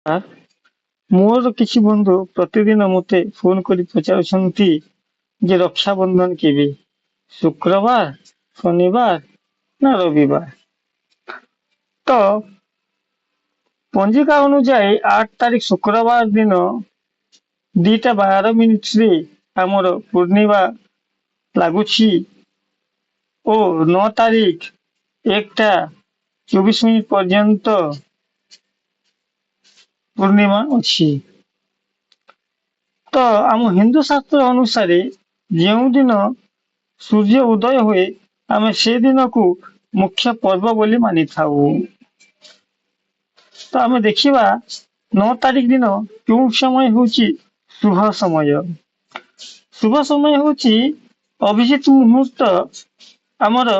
ମୋର କିଛି ବନ୍ଧୁ ପ୍ରତିଦିନ ମୋତେ ଫୋନ କରି ପଚାରୁଛନ୍ତି ଯେ ରକ୍ଷାବନ୍ଧନ କେବେ, ଶୁକ୍ରବାର, ଶନିବାର ନା ରବିବାର। ତ ପଞ୍ଜିକା ଅନୁଯାୟୀ 8 ତାରିଖ ଶୁକ୍ରବାର ଦିନ 2ଟା 12 ମିନିଟରେ ଆମର ପୂର୍ଣ୍ଣିମା ଲାଗୁଛି ଓ 9 ତାରିଖ 1ଟା 24 ମିନିଟ ପର୍ଯ୍ୟନ୍ତ ପୂର୍ଣ୍ଣିମା ଅଛି। ତ ଆମ ହିନ୍ଦୁ ଶାସ୍ତ୍ର ଅନୁସାରେ ଯେଉଁଦିନ ସୂର୍ଯ୍ୟ ଉଦୟ ହୁଏ, ଆମେ ସେଦିନକୁ ମୁଖ୍ୟ ପର୍ବ ବୋଲି ମାନିଥାଉ। ତ ଆମେ ଦେଖିବା 9 ତାରିଖ ଦିନ କେଉଁ ସମୟ ହେଉଛି ଶୁଭ ସମୟ। ଶୁଭ ସମୟ ହେଉଛି ଅଭିଜିତ ମୁହୂର୍ତ୍ତ ଆମର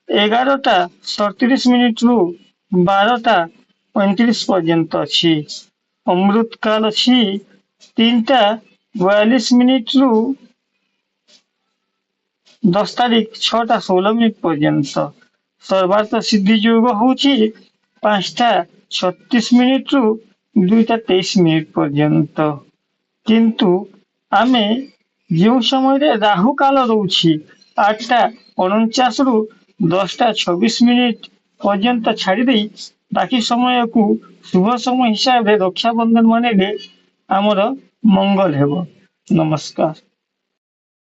11ଟା 37 ମିନିଟରୁ 12ଟା 35 ପର୍ଯ୍ୟନ୍ତ ଅଛି। ଅମୃତ କାଳ ଅଛି 3ଟା 42 ମିନିଟରୁ 10 ତାରିଖ 6ଟା 16 ମିନିଟ ପର୍ଯ୍ୟନ୍ତ। ସର୍ବାର୍ଥ ସିଦ୍ଧି ଯୋଗ ହଉଛି 5ଟା 36 ମିନିଟରୁ 2ଟା 23 ମିନିଟ ପର୍ଯ୍ୟନ୍ତ। କିନ୍ତୁ ଆମେ ଯେଉଁ ସମୟରେ ରାହୁ କାଳ ରହୁଛି, 8ଟା 49ରୁ 10ଟା 26 ମିନିଟ ପର୍ଯ୍ୟନ୍ତ ଛାଡ଼ି ଦେଇ ବାକି ସମୟକୁ ଶୁଭ ସମୟ ହିସାବରେ ରକ୍ଷାବନ୍ଧନ ମାନିଲେ ଆମର ମଙ୍ଗଳ ହେବ। ନମସ୍କାର।